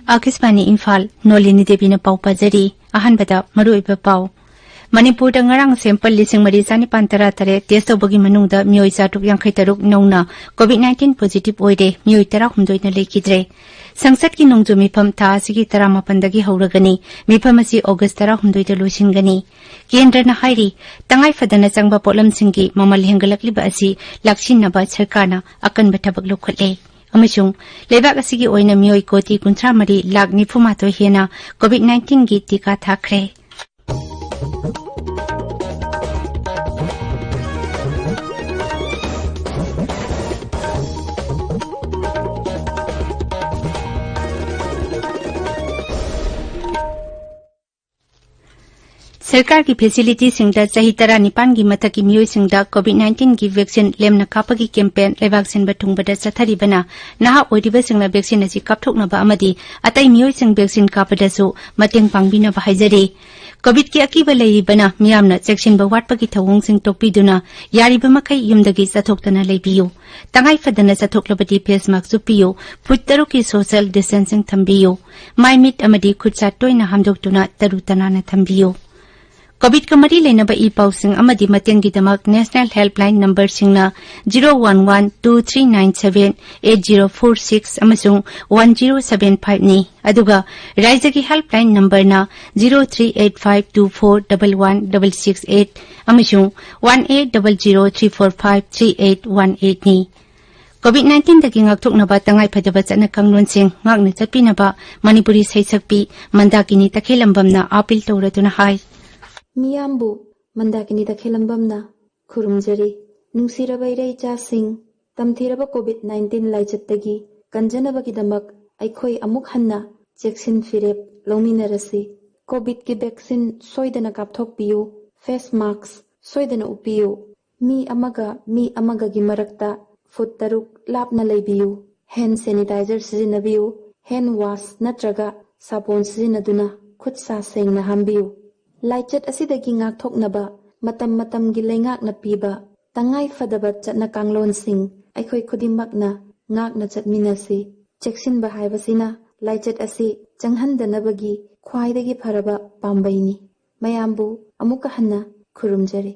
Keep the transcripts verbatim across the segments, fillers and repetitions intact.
ꯑꯥꯀꯥꯁꯕꯥꯅꯤ ꯏꯝꯐꯥꯜ, ꯅꯣꯂꯤꯅꯤ ꯗꯦꯕꯤꯅ ꯄꯥꯎ ꯄꯥꯖꯔꯤ꯫ ꯑꯍꯥꯟꯕꯗ ꯃꯔꯨꯑꯣꯏꯕ ꯄꯥꯎ꯫ ꯃꯅꯤꯄꯨꯔꯗ ꯉꯔꯥꯡ ꯁꯦꯝꯄꯜ ꯂꯤꯁꯤꯡ ꯃꯔꯤ ꯆꯥꯅꯤꯄꯥꯟ ꯇꯔꯥ ꯇꯔꯦꯠ ꯇꯦꯁ ꯇꯧꯕꯒꯤ ꯃꯅꯨꯡꯗ ꯃꯤꯑꯣꯏ ꯆꯥꯇ꯭ꯔꯨꯛ ꯌꯥꯡꯈꯩ ꯇꯔꯨꯛ ꯅꯧꯅ ꯀꯣꯚꯤꯗ ꯅꯥꯏꯟꯇꯤꯟ ꯄꯣꯖꯤꯇꯤꯚ ꯑꯣꯏꯔꯦ, ꯃꯤꯑꯣꯏ ꯇꯔꯥꯍꯨꯝꯗꯣꯏꯅ ꯂꯩꯈꯤꯗ꯭ꯔꯦ꯫ ꯁꯪꯁꯠꯀꯤ ꯅꯣꯡꯖꯨ ꯃꯤꯐꯝ ꯊꯥ ꯑꯁꯤꯒꯤ ꯇꯔꯥꯃꯥꯄꯟꯗꯒꯤ ꯍꯧꯔꯒꯅꯤ꯫ ꯃꯤꯐꯝ ꯑꯁꯤ ꯑꯣꯒꯁ ꯇꯔꯥꯍꯨꯝꯗꯣꯏꯗ ꯂꯣꯏꯁꯤꯟꯒꯅꯤ꯫ ꯀꯦꯟꯗ꯭ꯔꯅ ꯍꯥꯏꯔꯤ, ꯇꯉꯥꯏ ꯐꯗꯅ ꯆꯪꯕ ꯄꯣꯠꯂꯝꯁꯤꯡꯒꯤ ꯃꯃꯜ ꯍꯦꯟꯒꯠꯂꯛꯂꯤꯕ ꯑꯁꯤ ꯂꯥꯛꯁꯤꯟꯅꯕ ꯁꯔꯀꯥꯔꯅ ꯑꯀꯟꯕ ꯊꯕꯛ ꯂꯧꯈꯠꯂꯦ꯫ ꯑꯃꯁꯨꯡ ꯂꯩꯕꯥꯛ ꯑꯁꯤꯒꯤ ꯑꯣꯏꯅ ꯃꯤꯑꯣꯏ ꯀꯣꯇꯤ ꯀꯨꯟꯊ꯭ꯔꯥ ꯃꯔꯤ ꯂꯥꯈ ꯅꯤꯐꯨ ꯃꯥꯊꯣꯏ ꯍꯦꯟꯅ ꯀꯣꯚꯤꯗ ꯅꯥꯏꯟꯇꯤꯟꯒꯤ ꯇꯤꯀꯥ ꯊꯥꯈ꯭ꯔꯦ꯫ ꯁꯔꯀꯥꯔꯒꯤ ꯐꯦꯁꯤꯂꯤꯇꯤꯁꯤꯡꯗ ꯆꯍꯤ ꯇꯔꯥꯅꯤꯄꯥꯟꯒꯤ ꯃꯊꯛꯀꯤ ꯃꯤꯑꯣꯏꯁꯤꯡꯗ ꯀꯣꯚꯤꯗ ꯅꯥꯏꯟꯇꯤꯟꯒꯤ ꯚꯦꯛꯁꯤꯟ ꯂꯦꯝꯅ ꯀꯥꯞꯄꯒꯤ ꯀꯦꯝꯄꯦꯟ ꯂꯩꯕꯥꯛ ꯁꯤꯟꯕ ꯊꯨꯡꯕꯗ ꯆꯠꯊꯔꯤꯕꯅ ꯅꯍꯥ ꯑꯣꯏꯔꯤꯕꯁꯤꯡꯅ ꯚꯦꯛꯁꯤꯟ ꯑꯁꯤ ꯀꯥꯞꯊꯣꯛꯅꯕ ꯑꯃꯗꯤ ꯑꯇꯩ ꯃꯤꯑꯣꯏꯁꯤꯡ ꯚꯦꯛꯁꯤꯟ ꯀꯥꯞꯄꯗꯁꯨ ꯃꯇꯦꯡ ꯄꯥꯡꯕꯤꯅꯕ ꯍꯥꯏꯖꯔꯤ꯫ ꯀꯣꯚꯤꯗꯀꯤ ꯑꯀꯤꯕ ꯂꯩꯔꯤꯕꯅ ꯃꯤꯌꯥꯝꯅ ꯆꯦꯛꯁꯤꯟꯕ ꯋꯥꯠꯄꯒꯤ ꯊꯧꯑꯣꯡꯁꯤꯡ ꯇꯣꯛꯄꯤꯗꯨꯅ ꯌꯥꯔꯤꯕ ꯃꯈꯩ ꯌꯨꯝꯗꯒꯤ ꯆꯠꯊꯣꯛꯇꯅ ꯂꯩꯕꯤꯌꯨ꯫ ꯇꯉꯥꯏ ꯐꯗꯅ ꯆꯠꯊꯣꯛꯂꯕꯗꯤ ꯐꯦꯁ ꯃꯥꯁꯛ ꯎꯞꯄꯤꯌꯨ, ꯐꯨꯠ ꯇꯔꯨꯛꯀꯤ ꯁꯣꯁꯤꯌꯦꯜ ꯗꯤꯁꯇꯦꯟꯁꯤꯡ ꯊꯝꯕꯤꯌꯨ꯫ ꯃꯥꯏ ꯃꯤꯠ ꯑꯃꯗꯤ ꯈꯨꯠꯁꯥ ꯇꯣꯏꯅ ꯍꯥꯝꯗꯣꯛꯇꯨꯅ ꯇꯔꯨ ꯇꯅꯥꯟꯅ ꯊꯝꯕꯤꯌꯨ꯫ ꯀꯣꯚꯤꯗꯀ ꯃꯔꯤ ꯂꯩꯅꯕ ꯏ ꯄꯥꯎꯁꯤꯡ ꯑꯃꯗꯤ ꯃꯇꯦꯡꯒꯤꯗꯃꯛ ꯅꯦꯁꯅꯦꯜ ꯍꯦꯜꯞꯂꯥꯏꯟ ꯅꯝꯕꯔꯁꯤꯡꯅ zero one one two three nine seven eight zero four six ꯑꯃꯁꯨꯡ ꯋꯥꯟ ꯖꯤꯔꯣ ꯁꯚꯦꯟ ꯐꯥꯏꯚꯅꯤ꯫ ꯑꯗꯨꯒ ꯔꯥꯏꯖ꯭ꯌꯒꯤ ꯍꯦꯜꯞꯂꯥꯏꯟ ꯅꯝꯕꯔꯅ zero three eight five two four double one double six eight ꯑꯃꯁꯨꯡ one eight double zero three four five three eight one ꯑꯩꯠꯅꯤ꯫ COVID ꯅꯥꯏꯟꯇꯤꯟꯗꯒꯤ ꯉꯥꯛꯊꯣꯛꯅꯕ ꯇꯉꯥꯏ ꯐꯗꯕ ꯆꯠꯅ ꯀꯥꯡꯂꯣꯟꯁꯤꯡ ꯉꯥꯛꯅ ꯆꯠꯄꯤꯅꯕ ꯃꯅꯤꯄꯨꯔꯤ ꯁꯩꯁꯛꯄꯤ ꯃꯟꯗꯥꯀꯤꯅꯤ ꯇꯈꯦꯜꯂꯝꯕꯝꯅ ꯑꯥꯄꯤꯜ ꯇꯧꯔꯗꯨꯅ ꯍꯥꯏ꯫ ꯃꯤꯌꯥꯝꯕꯨ ꯃꯟꯗꯥꯀꯤꯅꯤ ꯇꯈꯦꯜꯂꯝꯕꯝꯅ ꯈꯨꯔꯨꯝꯖꯔꯤ꯫ ꯅꯨꯡꯁꯤꯔꯕ ꯏꯔꯩ ꯏꯆꯥꯁꯤꯡ, ꯇꯝꯊꯤꯔꯕ ꯀꯣꯚꯤꯗ ꯅꯥꯏꯟꯇꯤꯟ ꯂꯥꯏꯆꯠꯇꯒꯤ ꯀꯟꯖꯅꯕꯒꯤꯗꯃꯛ ꯑꯩꯈꯣꯏ ꯑꯃꯨꯛ ꯍꯟꯅ ꯆꯦꯛꯁꯤꯟ ꯐꯤꯔꯦꯞ ꯂꯧꯃꯤꯟꯅꯔꯁꯤ꯫ ꯀꯣꯚꯤꯗꯀꯤ ꯚꯦꯛꯁꯤꯟ ꯁꯣꯏꯗꯅ ꯀꯥꯞꯊꯣꯛꯄꯤꯌꯨ, ꯐꯦꯁ ꯃꯥꯁꯛ ꯁꯣꯏꯗꯅ ꯎꯞꯄꯤꯌꯨ, ꯃꯤ ꯑꯃꯒ ꯃꯤ ꯑꯃꯒꯒꯤ ꯃꯔꯛꯇ ꯐꯨꯠ ꯇꯔꯨꯛ ꯂꯥꯞꯅ ꯂꯩꯕꯤꯌꯨ, ꯍꯦꯟ ꯁꯦꯅꯤꯇꯥꯏꯖꯔ ꯁꯤꯖꯤꯟꯅꯕꯤꯌꯨ, ꯍꯦꯟ ꯋꯥꯁ ꯅꯠꯇ꯭ꯔꯒ ꯁꯥꯄꯣꯟ ꯁꯤꯖꯤꯟꯅꯗꯨꯅ ꯈꯨꯠ ꯁꯥ ꯁꯦꯡꯅ ꯍꯥꯝꯕꯤꯌꯨ꯫ ꯂꯥꯏꯆꯠ ꯑꯁꯤꯗꯒꯤ ꯉꯥꯛꯊꯣꯛꯅꯕ ꯃꯇꯝ ꯃꯇꯝꯒꯤ ꯂꯩꯉꯥꯛꯅ ꯄꯤꯕ ꯇꯉꯥꯏ ꯐꯗꯕ ꯆꯠꯅ ꯀꯥꯡꯂꯣꯟꯁꯤꯡ ꯑꯩꯈꯣꯏ ꯈꯨꯗꯤꯡꯃꯛꯅ ꯉꯥꯛꯅ ꯆꯠꯃꯤꯟꯅꯁꯤ꯫ ꯆꯦꯛꯁꯤꯟꯕ ꯍꯥꯏꯕꯁꯤꯅ ꯂꯥꯏꯆꯠ ꯑꯁꯤ ꯆꯪꯍꯟꯗꯅꯕꯒꯤ ꯈ꯭ꯋꯥꯏꯗꯒꯤ ꯐꯔꯕ ꯄꯥꯝꯕꯩꯅꯤ꯫ ꯃꯌꯥꯝꯕꯨ ꯑꯃꯨꯛꯀ ꯍꯟꯅ ꯈꯨꯔꯨꯝꯖꯔꯤ꯫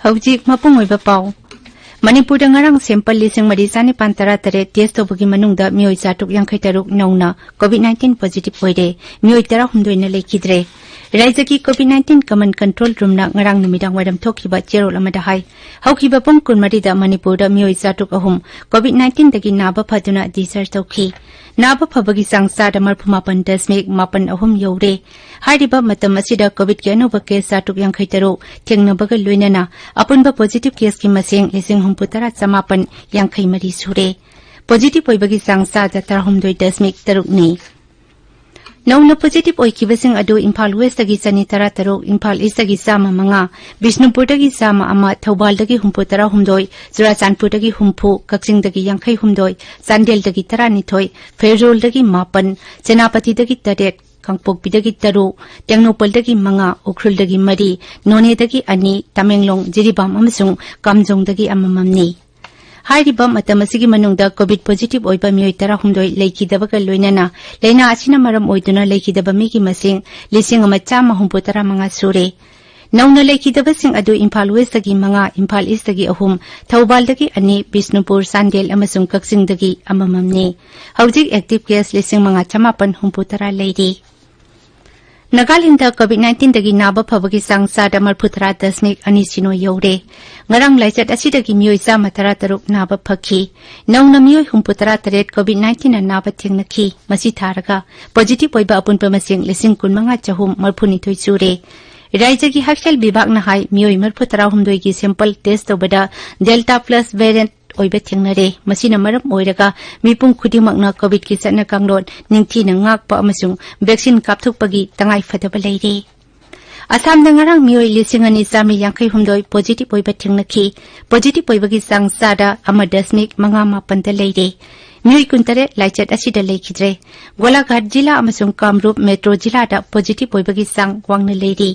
ꯍꯧꯖꯤꯛ ꯃꯄꯨꯡ ꯑꯣꯏꯕ ꯄꯥꯎ꯫ ꯃꯅꯤꯄꯨꯔꯗ ꯉꯔꯥꯡ ꯁꯦꯝꯄꯜ ꯂꯤꯁꯤꯡ ꯃꯔꯤ ꯆꯥꯅꯤꯄꯥꯟ ꯇꯔꯥ ꯇꯔꯦꯠ ꯇꯦꯁ ꯇꯧꯕꯒꯤ ꯃꯅꯨꯡꯗ ꯃꯤꯑꯣꯏ ꯆꯥꯇ꯭ꯔꯨꯛ ꯌꯥꯡꯈꯩ ꯇꯔꯨꯛ ꯅꯧꯅ ꯀꯣꯚꯤꯗ ꯅꯥꯏꯟꯇꯤꯟ ꯄꯣꯖꯤꯇꯤꯚ ꯑꯣꯏꯔꯦ꯫ ꯃꯤꯑꯣꯏ ꯇꯔꯥꯍꯨꯝꯗꯣꯏꯅ ꯂꯩꯈꯤꯗ꯭ꯔꯦ꯫ ꯔꯥꯏꯖ꯭ꯌꯒꯤ ꯀꯣꯚꯤꯗ ꯅꯥꯏꯟꯇꯤꯟ ꯀꯃꯟ ꯀꯟꯇ꯭ꯔꯣꯜ ꯔꯨꯝꯅ ꯉꯔꯥꯡ ꯅꯨꯃꯤꯗꯥꯡ ꯋꯥꯏꯔꯝ ꯊꯣꯛꯈꯤꯕ ꯆꯦꯔꯣꯜ ꯑꯃꯗ ꯍꯥꯏ, ꯍꯧꯈꯤꯕ ꯄꯨꯡ ꯀꯨꯟꯃꯔꯤꯗ ꯃꯅꯤꯄꯨꯔꯗ ꯃꯤꯑꯣꯏ ꯆꯥꯇ꯭ꯔꯨꯛ ꯑꯍꯨꯝ ꯀꯣꯚꯤꯗ ꯅꯥꯏꯟꯇꯤꯟꯗꯒꯤ ꯅꯥꯕ ꯐꯗꯨꯅ ꯗꯤꯁꯆꯥꯔꯖ ꯇꯧꯈꯤ꯫ ꯅꯥꯕ ꯐꯕꯒꯤ ꯆꯥꯡ ꯆꯥꯗ ꯃꯔꯐꯨ ꯃꯥꯄꯟ ꯗꯁꯃꯤꯛ ꯃꯥꯄꯟ ꯑꯍꯨꯝ ꯌꯧꯔꯦ꯫ ꯍꯥꯏꯔꯤꯕ ꯃꯇꯝ ꯑꯁꯤꯗ ꯀꯣꯚꯤꯗꯀꯤ ꯑꯅꯧꯕ ꯀꯦꯁ ꯆꯥꯇ꯭ꯔꯨꯛ ꯌꯥꯡꯈꯩ ꯇꯔꯨꯛ ꯊꯦꯡꯅꯕꯒ ꯂꯣꯏꯅꯅ ꯑꯄꯨꯟꯕ ꯄꯣꯖꯤꯇꯤꯚ ꯀꯦꯁꯀꯤ ꯃꯁꯤꯡ ꯂꯤꯁꯤꯡ ꯍꯨꯝꯐꯨ ꯇꯔꯥ ꯆꯃꯥꯄꯟ ꯌꯥꯡꯈꯩ ꯃꯔꯤ ꯁꯨꯔꯦ꯫ ꯄꯣꯖꯤꯇꯤꯚ ꯑꯣꯏꯕꯒꯤ ꯆꯥꯡ ꯆꯥꯗ ꯇꯔꯥꯍꯨꯝꯗꯣꯏ ꯗꯁꯃꯤꯛ ꯇꯔꯨꯛꯅꯤ꯫ ꯅꯧꯅ ꯄꯣꯖꯤꯇꯤꯚ ꯑꯣꯏꯈꯤꯕꯁꯤꯡ ꯑꯗꯨ ꯏꯝꯐꯥꯜ ꯋꯦꯁꯇꯒꯤ ꯆꯅꯤ ꯇꯔꯥ ꯇꯔꯨꯛ, ꯏꯝꯐꯥꯜ ꯏꯁꯇꯒꯤ ꯆꯥꯝꯃ ꯃꯉꯥ, ꯕꯤꯁꯅꯨꯄꯨꯔꯗꯒꯤ ꯆꯥꯝꯃ ꯑꯃ, ꯊꯧꯕꯥꯜꯗꯒꯤ ꯍꯨꯝꯐꯨ ꯇꯔꯥꯍꯨꯝꯗꯣꯏ, ꯆꯨꯔꯥꯆꯥꯟꯄꯨꯔꯗꯒꯤ ꯍꯨꯝꯐꯨ, ꯀꯛꯆꯤꯡꯗꯒꯤ ꯌꯥꯡꯈꯩ ꯍꯨꯝꯗꯣꯏ, ꯆꯥꯟꯗꯦꯜꯗꯒꯤ ꯇꯔꯥꯅꯤꯊꯣꯏ, ꯐꯦꯔꯖꯣꯜꯗꯒꯤ ꯃꯥꯄꯟ, ꯁꯦꯅꯥꯄꯇꯤꯗꯒꯤ ꯇꯔꯦꯠ, ꯀꯥꯡꯄꯣꯛꯄꯤꯗꯒꯤ ꯇꯔꯨꯛ, ꯇꯦꯡꯅꯧꯄꯜꯗꯒꯤ ꯃꯉꯥ, ꯎꯈ꯭ꯔꯨꯜꯗꯒꯤ ꯃꯔꯤ, ꯅꯣꯅꯦꯗꯒꯤ ꯑꯅꯤ, ꯇꯃꯦꯡꯂꯣꯡ, ꯖꯤꯔꯤꯕꯥꯝ ꯑꯃꯁꯨꯡ ꯀꯥꯝꯖꯣꯡꯗꯒꯤ ꯑꯃꯃꯝꯅꯤ꯫ ꯍꯥꯏꯔꯤꯕ ꯃꯇꯝ ꯑꯁꯤꯒꯤ ꯃꯅꯨꯡꯗ ꯀꯣꯚꯤꯗ ꯄꯣꯖꯤꯇꯤꯚ ꯑꯣꯏꯕ ꯃꯤꯑꯣꯏ ꯇꯔꯥꯍꯨꯝꯗꯣꯏ ꯂꯩꯈꯤꯗꯕꯒ ꯂꯣꯏꯅꯅ ꯂꯥꯏꯅꯥ ꯑꯁꯤꯅ ꯃꯔꯝ ꯑꯣꯏꯗꯨꯅ ꯂꯩꯈꯤꯗꯕ ꯃꯤꯒꯤ ꯃꯁꯤꯡ ꯂꯤꯁꯤꯡ ꯑꯃ ꯆꯥꯝꯃ ꯍꯨꯝꯐꯨ ꯇꯔꯥ ꯃꯉꯥ ꯁꯨꯔꯦ꯫ ꯅꯧꯅ ꯂꯩꯈꯤꯗꯕꯁꯤꯡ ꯑꯗꯨ ꯏꯝꯐꯥꯜ ꯋꯦꯁꯇꯒꯤ ꯃꯉꯥ, ꯏꯝꯐꯥꯜ ꯏꯁꯇꯒꯤ ꯑꯍꯨꯝ, ꯊꯧꯕꯥꯜꯗꯒꯤ ꯑꯅꯤ, ꯕꯤꯁꯅꯨꯄꯨꯔ, ꯆꯥꯟꯗꯦꯜ ꯑꯃꯁꯨꯡ ꯀꯛꯆꯤꯡꯗꯒꯤ ꯑꯃꯃꯝꯅꯤ꯫ ꯍꯧꯖꯤꯛ ꯑꯦꯛꯇꯤꯚ ꯀꯦꯁ ꯂꯤꯁꯤꯡ ꯃꯉꯥ ꯆꯃꯥꯄꯟ ꯍꯨꯝꯐꯨ ꯇꯔꯥ ꯂꯩꯔꯤ꯫ ꯅꯥꯒꯥꯂꯦꯟꯗ ꯀꯣꯚꯤꯗ ꯅꯥꯏꯟꯇꯤꯟꯗꯒꯤ ꯅꯥꯕ ꯐꯕꯒꯤ ꯆꯥꯡ ꯆꯥꯗ ꯃꯔꯐꯨ ꯇꯔꯥ ꯗꯁꯃꯤꯛ ꯑꯅꯤ ꯁꯤꯅꯣ ꯌꯧꯔꯦ꯫ ꯉꯔꯥꯡ ꯂꯥꯏꯆꯠ ꯑꯁꯤꯗꯒꯤ ꯃꯤꯑꯣꯏ ꯆꯥꯝꯃ ꯇꯔꯥ ꯇꯔꯨꯛ ꯅꯥꯕ ꯐꯈꯤ꯫ ꯅꯧꯅ ꯃꯤꯑꯣꯏ ꯍꯨꯝꯐꯨ ꯇꯔꯥ ꯇꯔꯦꯠ ꯀꯣꯚꯤꯗ ꯅꯥꯏꯟꯇꯤꯟꯅ ꯅꯥꯕ ꯊꯦꯡꯅꯈꯤ꯫ ꯃꯁꯤ ꯊꯥꯔꯒ ꯄꯣꯖꯤꯇꯤꯚ ꯑꯣꯏꯕ ꯑꯄꯨꯟꯕ ꯃꯁꯤꯡ ꯂꯤꯁꯤꯡ ꯀꯨꯟ ꯃꯉꯥ ꯆꯍꯨꯝ ꯃꯔꯐꯨ ꯅꯤꯊꯣꯏ ꯁꯨꯔꯦ꯫ ꯔꯥꯏꯖ꯭ꯌꯒꯤ ꯍꯛꯁꯦꯜ ꯕꯤꯚꯥꯒꯅ ꯍꯥꯏ, ꯃꯤꯑꯣꯏ ꯃꯔꯐꯨ ꯇꯔꯥꯍꯨꯝꯗꯣꯏꯒꯤ ꯁꯦꯝꯄꯜ ꯇꯦꯁ ꯇꯧꯕꯗ ꯗꯦꯜꯇꯥ ꯄ꯭ꯂꯁ ꯚꯦꯔꯤꯌꯦꯟꯠ ꯑꯣꯏꯕ ꯊꯦꯡꯅꯔꯦ꯫ ꯃꯁꯤꯅ ꯃꯔꯝ ꯑꯣꯏꯔꯒ ꯃꯤꯄꯨꯝ ꯈꯨꯗꯤꯡꯃꯛꯅ ꯀꯣꯚꯤꯗꯀꯤ ꯆꯠꯅ ꯀꯥꯡꯂꯣꯟ ꯅꯤꯡꯊꯤꯅ ꯉꯥꯛꯄ ꯑꯃꯁꯨꯡ ꯚꯦꯛꯁꯤꯟ ꯀꯥꯞꯊꯣꯛꯄꯒꯤ ꯇꯉꯥꯏ ꯐꯗꯕ ꯂꯩꯔꯦ꯫ ꯑꯁꯥꯝꯗ ꯉꯔꯥꯡ ꯃꯤꯑꯣꯏ ꯂꯤꯁꯤꯡ ꯑꯅꯤ ꯆꯥꯃꯔꯤ ꯌꯥꯡꯈꯩ ꯍꯨꯝꯗꯣꯏ positive ꯑꯣꯏꯕ ꯊꯦꯡꯅꯈꯤ꯫ Positive ꯑꯣꯏꯕꯒꯤ ꯆꯥꯡ ꯆꯥꯗ ꯑꯃ ꯗꯁꯃꯤꯛ ꯃꯉꯥ ꯃꯥꯄꯟꯗ ꯂꯩꯔꯦ꯫ ꯃꯤꯑꯣꯏ ꯀꯨꯟꯇꯔꯦꯠ ꯂꯥꯏꯆꯠ ꯑꯁꯤꯗ ꯂꯩꯈꯤꯗ꯭ꯔꯦ꯫ ꯒꯣꯂꯥꯘꯥꯠ ꯖꯤꯂꯥ ꯑꯃꯁꯨꯡ ꯀꯥꯝꯔꯨꯞ ꯃꯦꯇ꯭ꯔꯣ ꯖꯤꯂꯥꯗ positive ꯑꯣꯏꯕꯒꯤ ꯆꯥꯡ ꯋꯥꯡꯅ ꯂꯩꯔꯤ꯫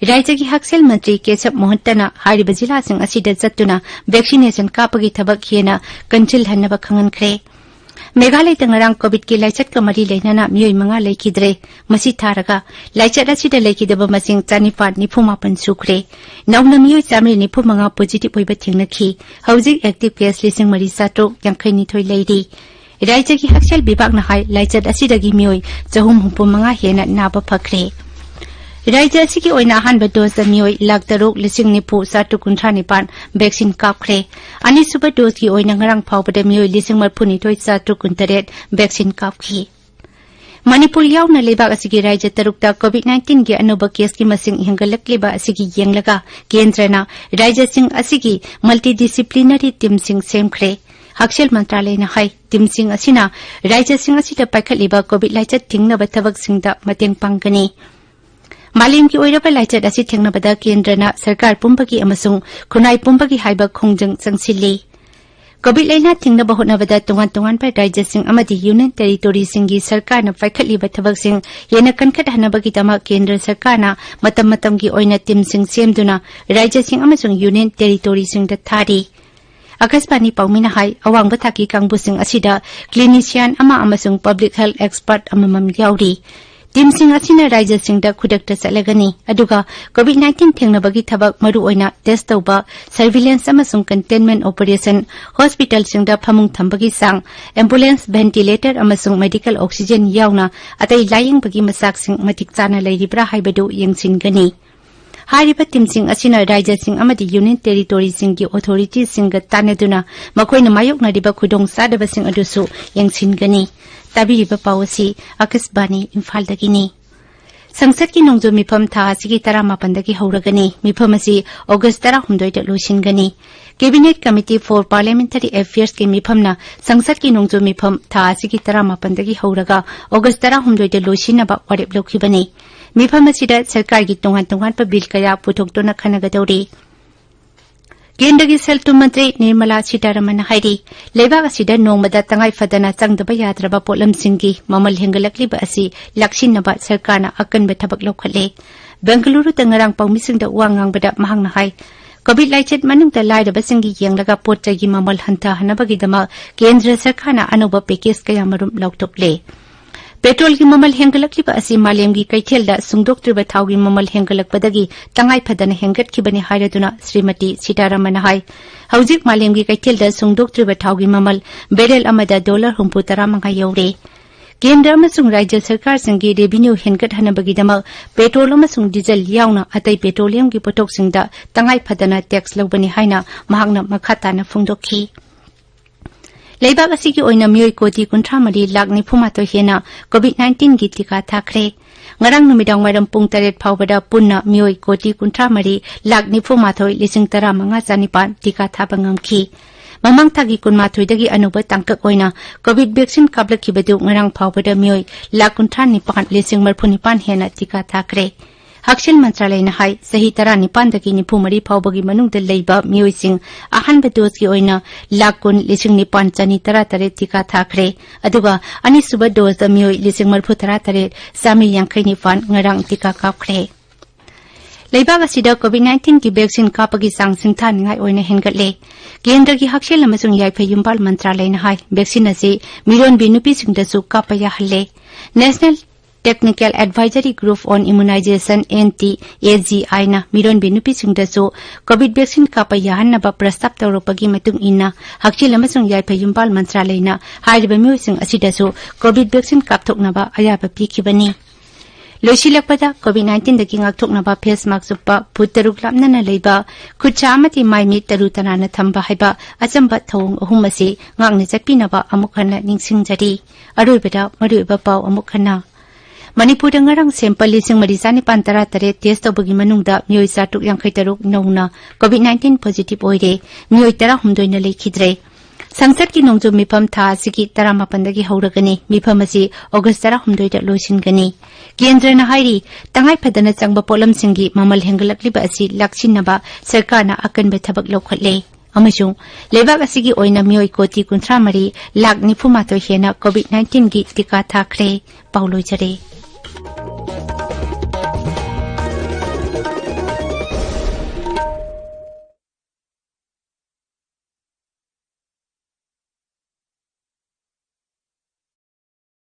ꯔꯥꯖ꯭ꯌꯒꯤ ꯍꯛꯁꯦꯜ ꯃꯟꯇ꯭ꯔꯤ ꯀꯦꯁꯕ ꯃꯣꯍꯟꯇꯅ ꯍꯥꯏꯔꯤꯕ ꯖꯤꯂꯥꯁꯤꯡ ꯑꯁꯤꯗ ꯆꯠꯇꯨꯅ vaccination ꯀꯥꯞꯄꯒꯤ ꯊꯕꯛ ꯍꯦꯟꯅ ꯀꯟꯁꯤꯜꯍꯟꯅꯕ ꯈꯪꯍꯟꯈ꯭ꯔꯦ꯫ ꯃꯦꯘꯥꯂꯌꯗ ꯉꯔꯥꯡ ꯀꯣꯚꯤꯗꯀꯤ ꯂꯥꯏꯆꯠꯀ ꯃꯔꯤ ꯂꯩꯅꯅ ꯃꯤꯑꯣꯏ ꯃꯉꯥ ꯂꯩꯈꯤꯗ꯭ꯔꯦ꯫ ꯃꯁꯤ ꯊꯥꯔꯒ ꯂꯥꯏꯆꯠ ꯑꯁꯤꯗ ꯂꯩꯈꯤꯗꯕ ꯃꯁꯤꯡ ꯆꯥꯅꯤꯄꯥꯟ ꯅꯤꯐꯨ ꯃꯥꯄꯟ ꯁꯨꯈ꯭ꯔꯦ꯫ ꯅꯧꯅ ꯃꯤꯑꯣꯏ ꯆꯥꯃꯔꯤ ꯅꯤꯐꯨ ꯃꯉꯥ positive ꯑꯣꯏꯕ ꯊꯦꯡꯅꯈꯤ꯫ ꯍꯧꯖꯤꯛ active case ꯂꯤꯁꯤꯡ ꯃꯔꯤ ꯆꯥꯇꯔꯨꯛ ꯌꯥꯡꯈꯩ ꯅꯤꯊꯣꯏ ꯂꯩꯔꯤ꯫ ꯔꯥꯖ꯭ꯌꯒꯤ ꯍꯛꯁꯦꯜ ꯕꯤꯚꯥꯒꯅ ꯍꯥꯏ, ꯂꯥꯏꯆꯠ ꯑꯁꯤꯗꯒꯤ ꯃꯤꯑꯣꯏ ꯆꯍꯨꯝ ꯍꯨꯝꯐꯨ ꯃꯉꯥ ꯍꯦꯟꯅ ꯅꯥꯕ ꯐꯈ꯭ꯔꯦ꯫ ꯔꯥꯖ꯭ꯌ ꯑꯁꯤꯒꯤ ꯑꯣꯏꯅ ꯑꯍꯥꯟꯕ ꯗꯣꯖꯇ ꯃꯤꯑꯣꯏ ꯂꯥꯈ ꯇꯔꯨꯛ ꯂꯤꯁꯤꯡ ꯅꯤꯐꯨ ꯆꯥꯇꯔꯨꯛ ꯀꯨꯟꯊ꯭ꯔꯥ ꯅꯤꯄꯥꯟ vaccine ꯀꯥꯞꯈ꯭ꯔꯦ꯫ ꯑꯅꯤꯁꯨꯕ ꯗꯣꯖꯀꯤ ꯑꯣꯏꯅ ꯉꯔꯥꯡ ꯐꯥꯎꯕꯗ ꯃꯤꯑꯣꯏ ꯂꯤꯁꯤꯡ ꯃꯔꯤꯐꯨ ꯅꯤꯊꯣꯏ ꯆꯥꯇꯔꯨꯛ ꯀꯨꯟꯇꯔꯦꯠ vaccine ꯀꯥꯞꯈꯤ꯫ ꯃꯅꯤꯄꯨꯔ ꯌꯥꯎꯅ ꯂꯩꯕꯥꯛ ꯑꯁꯤꯒꯤ ꯔꯥꯖ꯭ꯌ ꯇꯔꯨꯛꯇ COVID nineteenꯒꯤ ꯑꯅꯧꯕ caseꯀꯤ ꯃꯁꯤꯡ ꯍꯦꯟꯒꯠꯂꯛꯂꯤꯕ ꯑꯁꯤꯒꯤ ꯌꯦꯡꯂꯒ ꯀꯦꯟꯗ꯭ꯔꯅ ꯔꯥꯖ꯭ꯌꯁꯤꯡ ꯑꯁꯤꯒꯤ multidisciplinary teamꯁꯤꯡ ꯁꯦꯝꯈ꯭ꯔꯦ꯫ ꯍꯛꯁꯦꯜ ꯃꯟꯇ꯭ꯔꯥꯂꯌꯅ ꯍꯥꯏ, teamꯁꯤꯡ ꯑꯁꯤꯅ ꯔꯥꯖ꯭ꯌꯁꯤꯡ ꯑꯁꯤꯗ ꯄꯥꯏꯈꯠꯂꯤꯕ COVID ꯂꯥꯏꯆꯠ ꯊꯤꯡꯅꯕ ꯊꯕꯛꯁꯤꯡꯗ ꯃꯇꯦꯡ ꯄꯥꯡꯒꯅꯤ꯫ ꯃꯥꯂꯦꯝꯒꯤ ꯑꯣꯏꯔꯕ ꯂꯥꯏꯆꯠ ꯑꯁꯤ ꯊꯦꯡꯅꯕꯗ ꯀꯦꯟꯗ꯭ꯔꯅ ꯁꯔꯀꯥꯔ ꯄꯨꯝꯕꯒꯤ ꯑꯃꯁꯨꯡ ꯈꯨꯟꯅꯥꯏ ꯄꯨꯝꯕꯒꯤ ꯍꯥꯏꯕ ꯈꯣꯡꯖꯪ ꯆꯪꯁꯤꯜꯂꯤ꯫ COVID ꯂꯥꯏꯅꯥ ꯊꯤꯡꯅꯕ ꯍꯣꯠꯅꯕꯗ ꯇꯣꯉꯥꯟ ꯇꯣꯉꯥꯟꯕ ꯔꯥꯖ꯭ꯌꯁꯤꯡ ꯑꯃꯗꯤ Union Territoryꯁꯤꯡꯒꯤ ꯁꯔꯀꯥꯔꯅ ꯄꯥꯏꯈꯠꯂꯤꯕ ꯊꯕꯛꯁꯤꯡ ꯍꯦꯟꯅ ꯀꯟꯈꯠꯍꯟꯅꯕꯒꯤꯗꯃꯛ ꯀꯦꯟꯗ꯭ꯔ ꯁꯔꯀꯥꯔꯅ ꯃꯇꯝ ꯃꯇꯝꯒꯤ ꯑꯣꯏꯅ teamꯁꯤꯡ ꯁꯦꯝꯗꯨꯅ ꯔꯥꯖ꯭ꯌꯁꯤꯡ ꯑꯃꯁꯨꯡ Union Territoryꯁꯤꯡꯗ ꯊꯥꯔꯤ꯫ ꯑꯀꯥꯁꯕꯥꯅꯤ ꯄꯥꯎꯃꯤꯅ ꯍꯥꯏ, ꯑꯋꯥꯡꯕ ꯊꯥꯛꯀꯤ ꯀꯥꯡꯕꯨꯁꯤꯡ ꯑꯁꯤꯗ clinician ꯑꯃ ꯑꯃꯁꯨꯡ public health expert ꯑꯃꯃꯝ ꯌꯥꯎꯔꯤ꯫ Teamꯁꯤꯡ ꯑꯁꯤꯅ ꯔꯥꯖ꯭ꯌꯁꯤꯡꯗ ꯈꯨꯗꯛꯇ ꯆꯠꯂꯒꯅꯤ, ꯑꯗꯨꯒ COVID nineteen ꯊꯦꯡꯅꯕꯒꯤ ꯊꯕꯛ, ꯃꯔꯨꯑꯣꯏꯅ test ꯇꯧꯕ, surveillance ꯑꯃꯁꯨꯡ containment operation, hospitalꯁꯤꯡꯗ ꯐꯃꯨꯡ ꯊꯝꯕꯒꯤ ꯆꯥꯡ, ambulance, ventilator ꯑꯃꯁꯨꯡ medical oxygen ꯌꯥꯎꯅ ꯑꯇꯩ ꯂꯥꯌꯦꯡꯕꯒꯤ ꯃꯆꯥꯛꯁꯤꯡ ꯃꯇꯤꯛ ꯆꯥꯅ ꯂꯩꯔꯤꯕ꯭ꯔꯥ ꯍꯥꯏꯕꯗꯨ ꯌꯦꯡꯁꯤꯟꯒꯅꯤ꯫ ꯍꯥꯏꯔꯤꯕ teamꯁꯤꯡ ꯑꯁꯤꯅ ꯔꯥꯖ꯭ꯌꯁꯤꯡ ꯑꯃꯗꯤ Union Territoryꯁꯤꯡꯒꯤ authorityꯁꯤꯡꯒ ꯇꯥꯟꯅꯗꯨꯅ ꯃꯈꯣꯏꯅ ꯃꯥꯌꯣꯛꯅꯔꯤꯕ ꯈꯨꯗꯣꯡꯆꯥꯗꯕꯁꯤꯡ ꯑꯗꯨꯁꯨ ꯌꯦꯡꯁꯤꯟꯒꯅꯤ꯫ ꯇꯥꯕꯤꯔꯤꯕ ꯄꯥꯎ ꯑꯁꯤ ꯑꯀꯥꯁꯕꯥꯅꯤ ꯏꯝꯐꯥꯜꯗꯒꯤꯅꯤ꯫ ꯁꯪꯁꯠꯀꯤ ꯅꯣꯡꯖꯨ ꯃꯤꯐꯝ ꯊꯥ ꯑꯁꯤꯒꯤ ꯇꯔꯥꯃꯥꯄꯟꯗꯒꯤ ꯍꯧꯔꯒꯅꯤ꯫ ꯃꯤꯐꯝ ꯑꯁꯤ ꯑꯣꯒꯁ ꯇꯔꯥꯍꯨꯝꯗꯣꯏꯗ ꯂꯣꯏꯁꯤꯟꯒꯅꯤ꯫ Cabinet Committee for Parliamentary Affairsꯀꯤ ꯃꯤꯐꯝꯅ ꯁꯪꯁꯠꯀꯤ ꯅꯣꯡꯖꯨ ꯃꯤꯐꯝ ꯊꯥ ꯑꯁꯤꯒꯤ ꯇꯔꯥꯃꯥꯄꯟꯗꯒꯤ ꯍꯧꯔꯒ ꯑꯣꯒꯁ ꯇꯔꯥꯍꯨꯝꯗꯣꯏꯗ ꯂꯣꯏꯁꯤꯟꯅꯕ ꯋꯥꯔꯦꯞ ꯂꯧꯈꯤꯕꯅꯤ꯫ ꯃꯤꯐꯝ ꯑꯁꯤꯗ ꯁꯔꯀꯥꯔꯒꯤ ꯇꯣꯉꯥꯟ ꯇꯣꯉꯥꯟꯕ ꯕꯤꯜ ꯀꯌꯥ ꯄꯨꯊꯣꯛꯇꯨꯅ ꯈꯟꯅꯒꯗꯧꯔꯤ꯫ ꯀꯦꯟꯗ꯭ꯔꯒꯤ ꯁꯦꯜ ꯊꯨꯝ ꯃꯟꯇ꯭ꯔꯤ ꯅꯤꯔꯃꯂꯥ ꯁꯤꯇꯥꯔꯥꯃꯟꯅ ꯍꯥꯏꯔꯤ, ꯂꯩꯕꯥꯛ ꯑꯁꯤꯗ ꯅꯣꯡꯃꯗ ꯇꯉꯥꯏ ꯐꯗꯅ ꯆꯪꯗꯕ ꯌꯥꯗ꯭ꯔꯕ ꯄꯣꯠꯂꯝꯁꯤꯡꯒꯤ ꯃꯃꯜ ꯍꯦꯟꯒꯠꯂꯛꯂꯤꯕ ꯑꯁꯤ ꯂꯥꯛꯁꯤꯟꯅꯕ ꯁꯔꯀꯥꯔꯅ ꯑꯀꯟꯕ ꯊꯕꯛ ꯂꯧꯈꯠꯂꯦ꯫ ꯕꯦꯡꯒꯂꯨꯔꯨꯗ ꯉꯔꯥꯡ ꯄꯥꯎꯃꯤꯁꯤꯡꯗ ꯋꯥ ꯉꯥꯡꯕꯗ ꯃꯍꯥꯛꯅ ꯍꯥꯏ, ꯀꯣꯚꯤꯗ ꯂꯥꯏꯆꯠ ꯃꯅꯨꯡꯗ ꯂꯥꯏꯔꯕꯁꯤꯡꯒꯤ ꯌꯦꯡꯂꯒ ꯄꯣꯠ ꯆꯩꯒꯤ ꯃꯃꯜ ꯍꯟꯊꯍꯟꯅꯕꯒꯤꯗꯃꯛ ꯀꯦꯟꯗ꯭ꯔ ꯁꯔꯀꯥꯔꯅ ꯑꯅꯧꯕ ꯄꯦꯀꯦꯖ ꯀꯌꯥꯃꯔꯨꯝ ꯂꯥꯎꯊꯣꯛꯂꯦ꯫ ꯄꯦꯇ꯭ꯔꯣꯜꯒꯤ ꯃꯃꯜ ꯍꯦꯟꯒꯠꯂꯛꯂꯤꯕ ꯑꯁꯤ ꯃꯥꯂꯦꯝꯒꯤ ꯀꯩꯊꯦꯜꯗ ꯁꯨꯡꯗꯣꯛꯇ꯭ꯔꯤꯕ ꯊꯥꯎꯒꯤ ꯃꯃꯜ ꯍꯦꯟꯒꯠꯂꯛꯄꯗꯒꯤ ꯇꯉꯥꯏ ꯐꯗꯅ ꯍꯦꯟꯒꯠꯈꯤꯕꯅꯤ ꯍꯥꯏꯔꯗꯨꯅ ꯁ꯭ꯔꯤꯃꯇꯤ ꯁꯤꯇꯥꯔꯥꯃꯟꯅ ꯍꯥꯏ, ꯍꯧꯖꯤꯛ ꯃꯥꯂꯦꯝꯒꯤ ꯀꯩꯊꯦꯜꯗ ꯁꯨꯡꯗꯣꯛꯇ꯭ꯔꯤꯕ ꯊꯥꯎꯒꯤ ꯃꯃꯜ ꯕꯦꯔꯦꯜ ꯑꯃꯗ ꯗꯣꯂꯔ ꯍꯨꯝꯐꯨ ꯇꯔꯥꯃꯉꯥ ꯌꯧꯔꯦ꯫ ꯀꯦꯟꯗ꯭ꯔ ꯑꯃꯁꯨꯡ ꯔꯥꯖ꯭ꯌ ꯁꯔꯀꯥꯔꯁꯤꯡꯒꯤ ꯔꯦꯚꯤꯅ꯭ꯌꯨ ꯍꯦꯟꯒꯠꯍꯟꯅꯕꯒꯤꯗꯃꯛ ꯄꯦꯇ꯭ꯔꯣꯜ ꯑꯃꯁꯨꯡ ꯗꯤꯖꯜ ꯌꯥꯎꯅ ꯑꯇꯩ ꯄꯦꯇ꯭ꯔꯣꯂꯤꯌꯝꯒꯤ ꯄꯣꯠꯊꯣꯛꯁꯤꯡꯗ ꯇꯉꯥꯏ ꯐꯗꯅ ꯇꯦꯛꯁ ꯂꯧꯕꯅꯤ ꯍꯥꯏꯅ ꯃꯍꯥꯛꯅ ꯃꯈꯥ ꯇꯥꯅ ꯐꯣꯡꯗꯣꯛꯈꯤ꯫ ꯂꯩꯕꯥꯛ ꯑꯁꯤꯒꯤ ꯑꯣꯏꯅ ꯃꯤꯑꯣꯏ ꯀꯣꯇꯤ ꯀꯨꯟꯊ꯭ꯔꯥ ꯃꯔꯤ ꯂꯥꯈ ꯅꯤꯐꯨ ꯃꯥꯊꯣꯏ ꯍꯦꯟꯅ ꯀꯣꯚꯤꯗ ꯅꯥꯏꯟꯇꯤꯟꯒꯤ ꯇꯤꯀꯥ ꯊꯥꯈ꯭ꯔꯦ꯫ ꯉꯔꯥꯡ ꯅꯨꯃꯤꯗꯥꯡ ꯋꯥꯏꯔꯝ ꯄꯨꯡ ꯇꯔꯦꯠ ꯐꯥꯎꯕꯗ ꯄꯨꯟꯅ ꯃꯤꯑꯣꯏ ꯀꯣꯇꯤ ꯀꯨꯟꯊ꯭ꯔꯥ ꯃꯔꯤ ꯂꯥꯈ ꯅꯤꯐꯨ ꯃꯥꯊꯣꯏ ꯂꯤꯁꯤꯡ ꯇꯔꯥ ꯃꯉꯥ ꯆꯥꯅꯤꯄꯥꯟ ꯇꯤꯀꯥ ꯊꯥꯕ ꯉꯝꯈꯤ꯫ ꯃꯃꯥꯡ ꯊꯥꯒꯤ ꯀꯨꯟꯃꯥꯊꯣꯏꯗꯒꯤ ꯑꯅꯧꯕ ꯇꯥꯡꯀꯛ ꯑꯣꯏꯅ ꯀꯣꯚꯤꯗ ꯚꯦꯛꯁꯤꯟ ꯀꯥꯞꯂꯛꯈꯤꯕꯗꯨ ꯉꯔꯥꯡ ꯐꯥꯎꯕꯗ ꯃꯤꯑꯣꯏ ꯂꯥꯈ ꯀꯨꯟꯊ꯭ꯔꯥ ꯅꯤꯄꯥꯟ ꯂꯤꯁꯤꯡ ꯃꯔꯤꯐꯨ ꯅꯤꯄꯥꯟ ꯍꯦꯟꯅ ꯇꯤꯀꯥ ꯊꯥꯈ꯭ꯔꯦ꯫ ꯍꯛꯁꯦꯜ ꯃꯟꯇ꯭ꯔꯥꯂꯌꯅ ꯍꯥꯏ, ꯆꯍꯤ ꯇꯔꯥꯅꯤꯄꯥꯟꯗꯒꯤ ꯅꯤꯐꯨ ꯃꯔꯤ ꯐꯥꯎꯕꯒꯤ ꯃꯅꯨꯡꯗ ꯂꯩꯕ ꯃꯤꯑꯣꯏꯁꯤꯡ ꯑꯍꯥꯟꯕ ꯗꯣꯁꯀꯤ ꯑꯣꯏꯅ ꯂꯥꯈ ꯀꯨꯟ ꯂꯤꯁꯤꯡ ꯅꯤꯄꯥꯟ ꯆꯅꯤ ꯇꯔꯥ ꯇꯔꯦꯠ ꯇꯤꯀꯥ ꯊꯥꯈ꯭ꯔꯦ꯫ ꯑꯗꯨꯒ ꯑꯅꯤꯁꯨꯕ ꯗꯣꯁꯇ ꯃꯤꯑꯣꯏ ꯂꯤꯁꯤꯡ ꯃꯔꯤꯐꯨ ꯇꯔꯥ ꯇꯔꯦꯠ ꯆꯥꯃꯔꯤ ꯌꯥꯡꯈꯩ ꯅꯤꯄꯥꯟ ꯉꯔꯥꯡ ꯇꯤꯀꯥ ꯀꯥꯞꯈ꯭ꯔꯦ꯫ ꯂꯩꯕꯥꯛ ꯑꯁꯤꯗ ꯀꯣꯚꯤꯗ ꯅꯥꯏꯟꯇꯤꯟꯒꯤ ꯚꯦꯛꯁꯤꯟ ꯀꯥꯞꯄꯒꯤ ꯆꯥꯡ ꯁꯤꯡꯊꯥꯅꯤꯡꯉꯥꯏ ꯑꯣꯏꯅ ꯍꯦꯟꯒꯠꯂꯦ꯫ ꯀꯦꯟꯗ꯭ꯔꯒꯤ ꯍꯛꯁꯦꯜ ꯑꯃꯁꯨꯡ ꯌꯥꯏꯐ ꯌꯨꯝꯕꯥꯜ ꯃꯟꯇ꯭ꯔꯥꯂꯌꯅ ꯍꯥꯏ, ꯚꯦꯛꯁꯤꯟ ꯑꯁꯤ ꯃꯤꯔꯣꯟꯕꯤ ꯅꯨꯄꯤꯁꯤꯡꯗꯁꯨ ꯀꯥꯞꯄ ꯌꯥꯍꯜꯂꯦ꯫ National Technical Advisory Group on Immunization, N T A G I ꯅ ꯃꯤꯔꯣꯟꯕꯤ ꯅꯨꯄꯤꯁꯤꯡꯗꯁꯨ ꯀꯣꯚꯤꯗ ꯚꯦꯛꯁꯤꯟ ꯀꯥꯞꯄ ꯌꯥꯍꯟꯅꯕ ꯄ꯭ꯔꯁꯇꯥꯞ ꯇꯧꯔꯛꯄꯒꯤ ꯃꯇꯨꯡ ꯏꯟꯅ, ꯍꯛꯁꯦꯜ ꯑꯃꯁꯨꯡ ꯌꯥꯏꯐ ꯌꯨꯝꯕꯥꯜ ꯃꯟꯇ꯭ꯔꯥꯂꯌꯅ ꯍꯥꯏꯔꯤꯕ ꯃꯤꯑꯣꯏꯁꯤꯡ ꯑꯁꯤꯗꯁꯨ ꯀꯣꯚꯤꯗ ꯚꯦꯛꯁꯤꯟ ꯀꯥꯞꯊꯣꯛꯅꯕ ꯑꯌꯥꯕ ꯄꯤꯈꯤꯕꯅꯤ꯫ ꯂꯣꯏꯁꯤꯜꯂꯛꯄꯗ, ꯀꯣꯚꯤꯗ ꯅꯥꯏꯟꯇꯤꯟꯗꯒꯤ ꯉꯥꯛꯊꯣꯛꯅꯕ ꯐꯦꯁ ꯃꯥꯛꯁ ꯎꯞꯄ, ꯐꯨꯠ ꯇꯔꯨꯛ ꯂꯥꯞꯅꯅ ꯂꯩꯕ, ꯈꯨꯠꯁꯥ ꯑꯃꯗꯤ ꯃꯥꯏ ꯃꯤꯠ ꯇꯔꯨ ꯇꯅꯥꯟꯅ ꯊꯝꯕ ꯍꯥꯏꯕ ꯑꯆꯝꯕ ꯊꯧꯑꯣꯡ ꯑꯍꯨꯝ ꯑꯁꯤ ꯉꯥꯛꯅ ꯆꯠꯄꯤꯅꯕ ꯑꯃꯨꯛ ꯍꯟꯅ ꯅꯤꯡꯁꯤꯡꯖꯔꯤ꯫ ꯑꯔꯣꯏꯕꯗ ꯃꯔꯨꯑꯣꯏꯕ ꯄꯥꯎ ꯑꯃꯨꯛ ꯍꯟꯅ꯫ ꯃꯅꯤꯄꯨꯔꯗ ꯉꯔꯥꯡ ꯁꯦꯝꯄꯜ ꯂꯤꯁꯤꯡ ꯃꯔꯤ ꯆꯥꯅꯤꯄꯥꯟ ꯇꯔꯥ ꯇꯔꯦꯠ ꯇꯦꯁ ꯇꯧꯕꯒꯤ ꯃꯅꯨꯡꯗ ꯃꯤꯑꯣꯏ ꯆꯥꯇ꯭ꯔꯨꯛ ꯌꯥꯡꯈꯩ ꯇꯔꯨꯛ ꯅꯧꯅ ꯀꯣꯚꯤꯗ ꯅꯥꯏꯟꯇꯤꯟ ꯄꯣꯖꯤꯇꯤꯚ ꯑꯣꯏꯔꯦ꯫ ꯃꯤꯑꯣꯏ ꯇꯔꯥꯍꯨꯝꯗꯣꯏꯅ ꯂꯩꯈꯤꯗ꯭ꯔꯦ꯫ ꯁꯪꯁꯠꯀꯤ ꯅꯣꯡꯖꯨ ꯃꯤꯐꯝ ꯊꯥ ꯑꯁꯤꯒꯤ ꯇꯔꯥꯃꯥꯄꯟꯗꯒꯤ ꯍꯧꯔꯒꯅꯤ꯫ ꯃꯤꯐꯝ ꯑꯁꯤ ꯑꯣꯒꯁ ꯇꯔꯥꯍꯨꯝꯗꯣꯏꯗ ꯂꯣꯏꯁꯤꯟꯒꯅꯤ꯫ ꯀꯦꯟꯗ꯭ꯔꯅ ꯍꯥꯏꯔꯤ, ꯇꯉꯥꯏꯐꯗꯅ ꯆꯪꯕ ꯄꯣꯠꯂꯝꯁꯤꯡꯒꯤ ꯃꯃꯜ ꯍꯦꯟꯒꯠꯂꯛꯂꯤꯕ ꯑꯁꯤ ꯂꯥꯛꯁꯤꯟꯅꯕ ꯁꯔꯀꯥꯔꯅ ꯑꯀꯟꯕ ꯊꯕꯛ ꯂꯧꯈꯠꯂꯦ꯫ ꯑꯃꯁꯨꯡ ꯂꯩꯕꯥꯛ ꯑꯁꯤꯒꯤ ꯑꯣꯏꯅ ꯃꯤꯑꯣꯏ ꯀꯣꯇꯤ ꯀꯨꯟꯊ꯭ꯔꯥ ꯃꯔꯤ ꯂꯥꯛ ꯅꯤꯐꯨ ꯃꯥꯊꯣꯏ ꯍꯦꯟꯅ ꯀꯣꯚꯤꯗ ꯅꯥꯏꯟꯇꯤꯟꯒꯤ ꯇꯤꯀꯥ ꯊꯥꯈ꯭ꯔꯦ꯫ ꯄꯥꯎ ꯂꯣꯏꯖꯔꯦ꯫